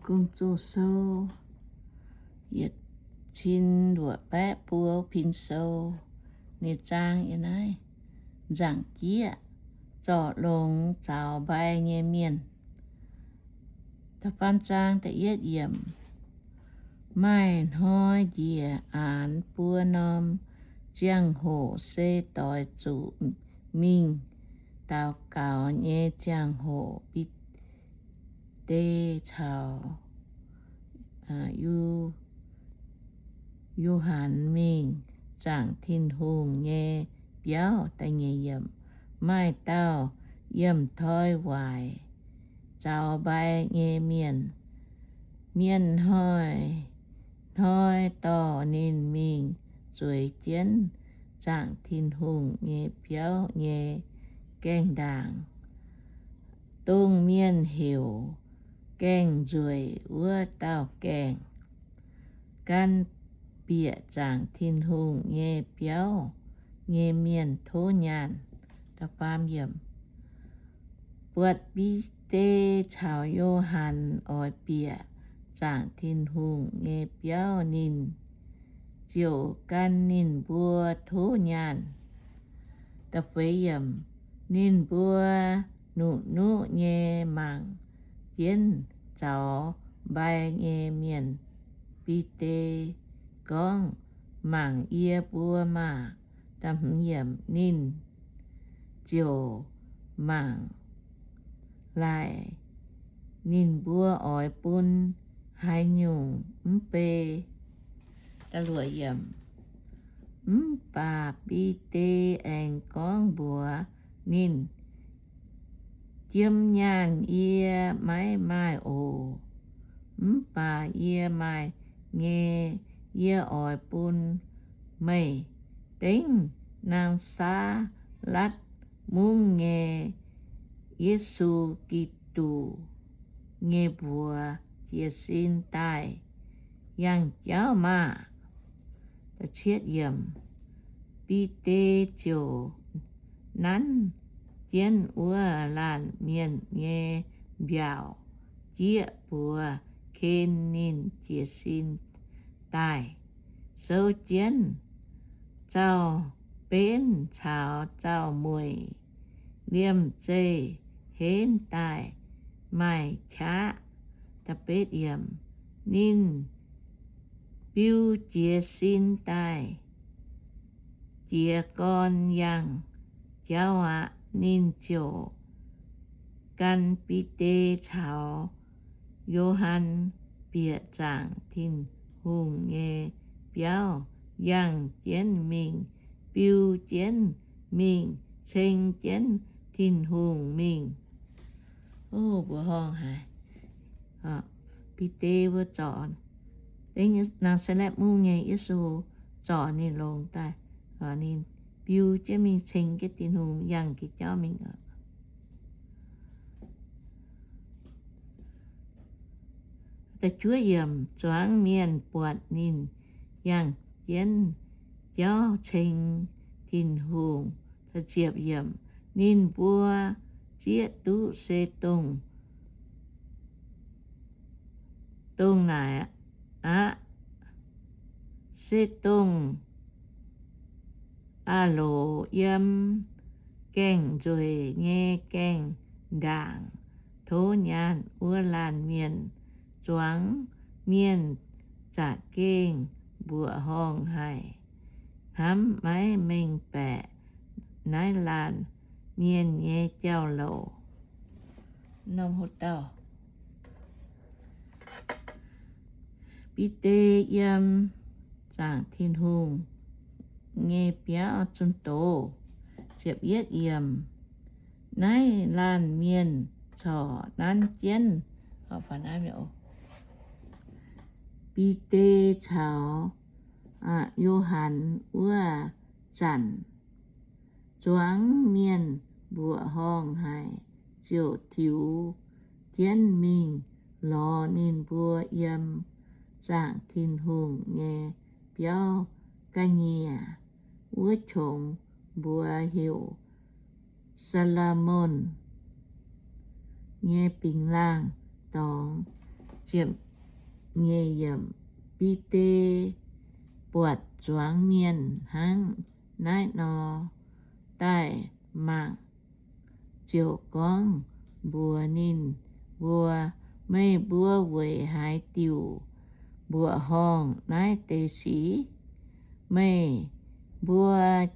Gong-Zoh Sou yietc cin luoqc baeqv buo pin sou. Ninh zaang yiem naaiv, nzaangc jieqv, zorc longx zaux mbai nyei mienh. Da'faam zaang da'yietv yiemc. Maaih hnoi njiec aanx buo norm ziangh hoc, se doix zuqc mingh daux gaux nyei ziangh hoc. Bide caux Yo^han mingh zaangc Tin-Hungh nyei biauv. Maaih dauh yiemh toi waaic zaux mbai nyei mienh. Mienh hnoi-hnoi dorh ninh mingh zueiz jienv zaangc Tin-Hungh nyei biauv nyei gaengh ndaangc, dongh mienh heuc gaengh nzueic wuov dauh gaengh. Gan bieqc zaangc Tin-Hungh nyei biauv nyei mienh tov nyaanh. Buatc Bide caux Yo^han oix bieqc zaangc Tin-Hungh nyei biauv, ninh ziouc gan ninh mbuo tov nyaanh. Ninh mbuo nuqv-nuqv nyei mangc jienv zaux mbai nyei mienh. Bide gorngv, Mangc yie mbuo maah! Ninh ziouc mangc laaix ninh mbuo oix bun haaix nyungc mv bei. Mv baac Bide aengx gorngv mbuox ninh, Jiem nyaanh yie maiv maaih oc. Mv baac yie maaih nyei, yie oix bun meih dengv Naa^saa^latv Mungv nyei Yesu Giduc nyei mbuox jiez sin daaih yangh jauv maah! Bide ziouc nanv jienv wuov laanh mienh nyei mbiaauc jieqv buoz ken ninh jiez sin daaih, souv jienv zaux-benv caux zaux-mueic, liemh zeih henv daaih maaih qaqv. Ninh biu jiez sin daaih jiez gorn yangh jauv aqv. Ninh ziouc gan Bide caux Yo^han bieqc zaangc Tin-Hungh nyei biauv, yangh jienv mingh, biu jienv mingh, ceng jienv Tin-Hungh mingh. Mbuoqc horngh haic. Bide wuov zorc, Naa^saa^letv Mungv nyei Yesu zorc ninh longx daaih, ninh biu jienv mingh ceng jienv Tin-Hungh yangh jiex jauv mingh oc. Zuangx mienh buatc ninh yangh jienv jauv ceng Tin-Hungh. Ninh mbuo zieqv duqv se dongh, dongh naaic aqv. Se dongh aah loc yiem gaengh nzueic nyei gaengh ndaangc tov nyaanh wuov laanh mienh. Zuangx mienh za'gengh mbuoqc horngh haic, hnamv maiv mengh baeqc naaiv laanh mienh nyei jauv-louc. Bide yiem zaangc Tin-Hungh nyei biauv zunh doz. Naaiv laanh mienh corc nanv jienv Bide caux Yo^han wuov zanc, zuangx mienh mbuoqc horngh haic, ziouc tiux jienv mingh lorz ninh mbuo yiem zaangc Tin-Hungh nyei biauv ga'nyiec wuov qongx, mbuox heuc Saa^lo^morn nyei Bingx Laangh Dorngx. Bide buatc zuangx mienh hnangv naaiv nor daaih mangc, ziouc gorngv mbuox ninh mbuo, Meih mbuo weic haaix diuc mbuoqc horngh naaiv deix sic? Meih mbuo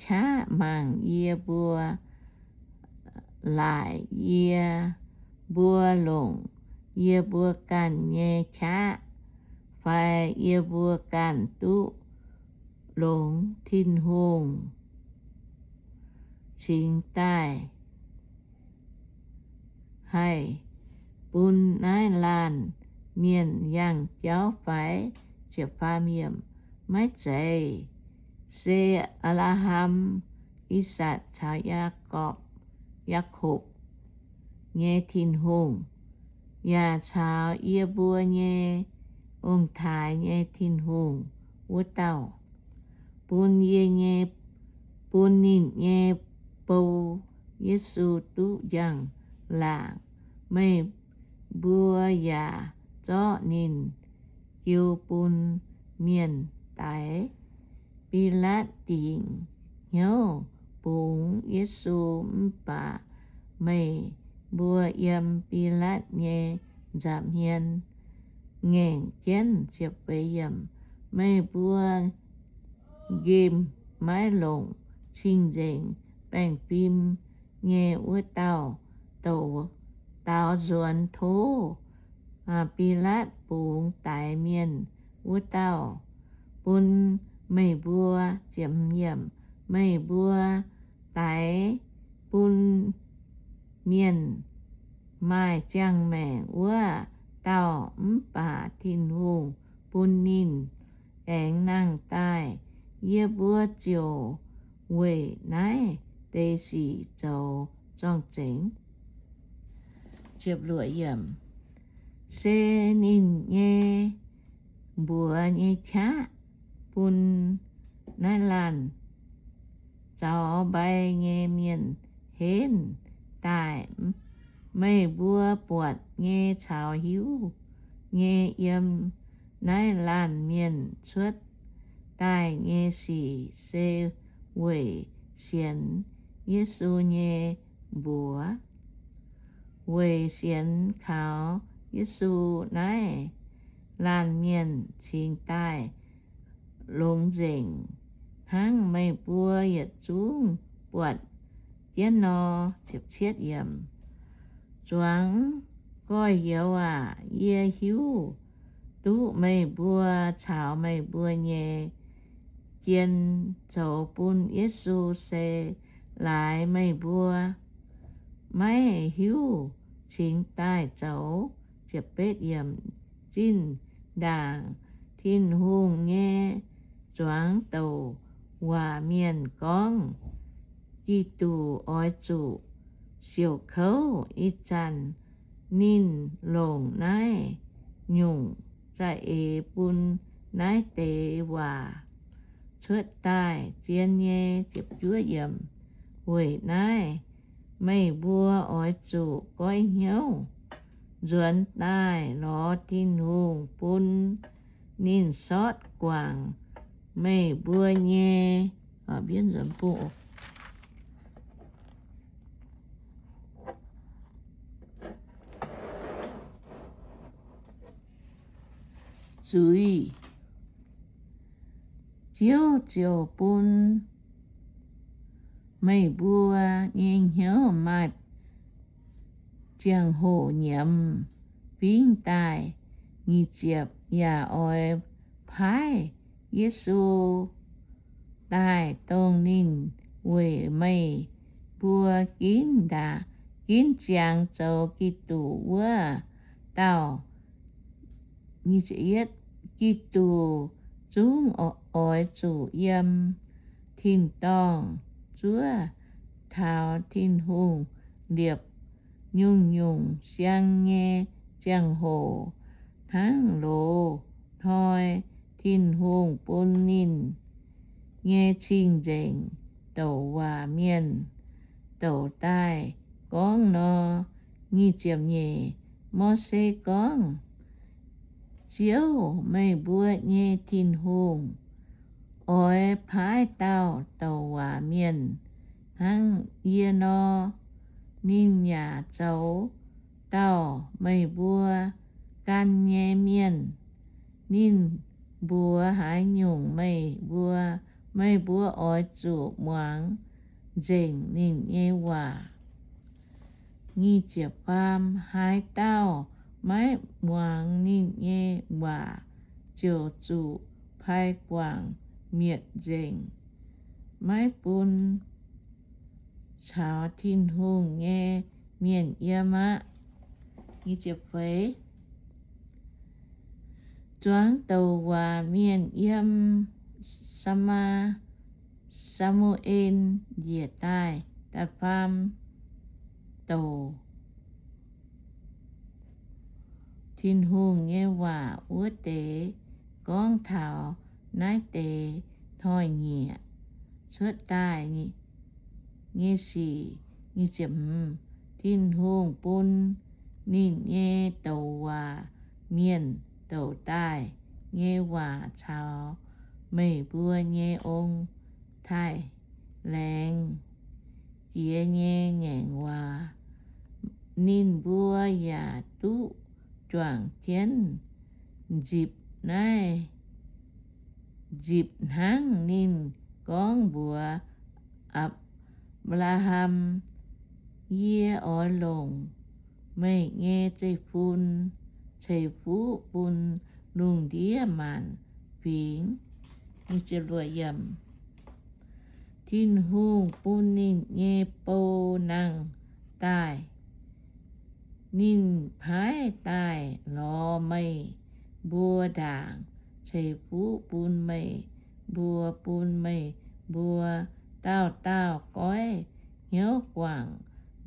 qaqv mangc yie mbuo laaic yie mbuo longc yie mbuo ganh nyei qaqv, fai yie mbuo ganh duqv longx Tin-Hungh cingx daaih haih bun naaiv laanh mienh yangh jauv fai? Maiv zeiz. Se Apc^laa^ham, I^sakc caux Yaakopv, Yaakopv nyei Tin-Hungh, yaac caux yie mbuo nyei ong-taaix nyei Tin-Hungh wuov dauh, bun yie nyei, bun ninh nyei bou, Yesu, duqv njang-laangc. Meih mbuo yaac zorqv ninh jiu bun mienh daix. Bilaatv dingc hnyouv bungx Yesu, mv baac meih mbuo yiem Bilaatv nyei nza'hmien ngaengc jienv. Meih mbuo nqemh maiv longc cing-nzengc baengh fim nyei wuov dauh douc daaux nzuonx tov Bilaatv bungx daix mienh wuov dauh bun meih mbuo. Meih mbuo daix bun mienh maaih ziangh maengc wuov dauh, mv baac Tin-Hungh bun ninh aengx nangh daaih. Yie mbuo ziouc weic naaiv deix sic zoux zorng-zengx. Se ninh nyei mbuox nyei qaqv bun naaiv laanh zaux mbai nyei mienh henv daaih. Meih mbuo buatc nyei caux hiuv nyei yiem naaiv laanh mienh cuotv daaih nyei sic se weic sienx Yesu nyei mbuox. Weic sienx kaux Yesu naaiv laanh mienh cingx daaih longx nzengc, hnangv meih mbuo yietc zungv buatc jienv nor. Zuangx gorx-youz aac, yie hiuv duqv meih mbuo caux meih mbuo nyei jien zoux bun Yesu se laaix meih mbuo maiv hiuv cingx daaih zoux. Zinh ndaangc Tin-Hungh nyei zuangx douc waac mienh gorngv, Giduc oix zuqc siouc kouv. Ih zanc ninh longc naaiv nyungc za'eix bun naaiv deix waac cuotv daaih zien nyei. Weic naaiv meih mbuo oix zuqc goiv hnyouv nzuonx daaih lorz Tin-Hungh bun ninh sortv guangc meih mbuo nyei zuiz. Ziouv ziouc bun meih mbuo nyei hnyouv maaih ziangh hoc nyiemz fingx daaih. Nyic ziepc, yaac oix paaiv Yesu daaih, dongh ninh weic meih mbuo ginv ndaa, ginv ziangx zoux Giduc wuov dauh. Giduc zungv oix zuqc yiem tin-dorngh zuov taux Tin-Hungh liepc nyungc-nyungc siang nyei ziangh hoc, hnangv loz-hnoi Tin-Hungh bun ninh nyei cing-nzengc douc waac mienh douc daaih gorngv nor. Nyic ziepc nyeic, Mose gorngv, Ziouv, meih mbuo nyei Tin-Hungh, oix paaiv dauh douc waac mienh hnangv yie nor. Ninh yaac zoux dauh meih mbuo gan nyei mienh. Ninh mbuox haaix nyungc meih mbuo, meih mbuo oix zuqc muangx nzengc ninh nyei waac. Nyic ziepc faam, haaix dauh maiv muangx ninh nyei waac, ziouc zuqc pai guangc mietc nzengc, maiv bun caux Tin-Hungh nyei mienh yiem aqv. Nyic ziepc feix, zuangx douc waac mienh yiem Samaa, Saa^mu^en njiec daaih da'faam douc Tin-Hungh nyei waac wuov deix gorngv taux naaiv deix hnoi-nyieqc cuotv daaih nyei sic. Tin-Hungh bun ninh nyei douc waac mienh douc daaih nyei waac caux meih mbuo nyei ong-taaix laengz jiex nyei ngaengc waac. Ninh mbuo yaac duqv juangc jienv nzipc naaiv, nzipc hnangv ninh gorngv mbuox Apc^laa^ham, Yie oix longc meih nyei zeiv-fun ceix fuqv bun lungh ndiev maanc fingx. Tin-Hungh bun ninh nyei bou nangh daaih. Ninh paaiv daaih lorz meih mbuo ndaangc, ceix fuqv bun meih mbuo, bun meih mbuo dauh dauh goiv hnyouv guangc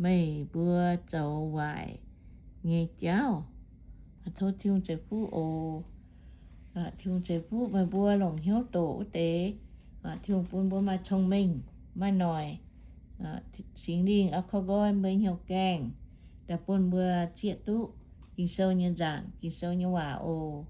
meih mbuo zoux waaic nyei jauv. Tov Tin-Hungh ceix fuqv oc. Tin-Hungh ceix fuqv meih mbuo longc hnyouv doqc wuov deix. Tin-Hungh bun mbuo maaih cong-mengh, maaih noic. Singx Lingh oix koi nqoi mbuo hnyouv gaengh, daaih bun mbuo zieqv duqv Ging-Sou nyei nzaangc, Ging-Sou nyei waac oc.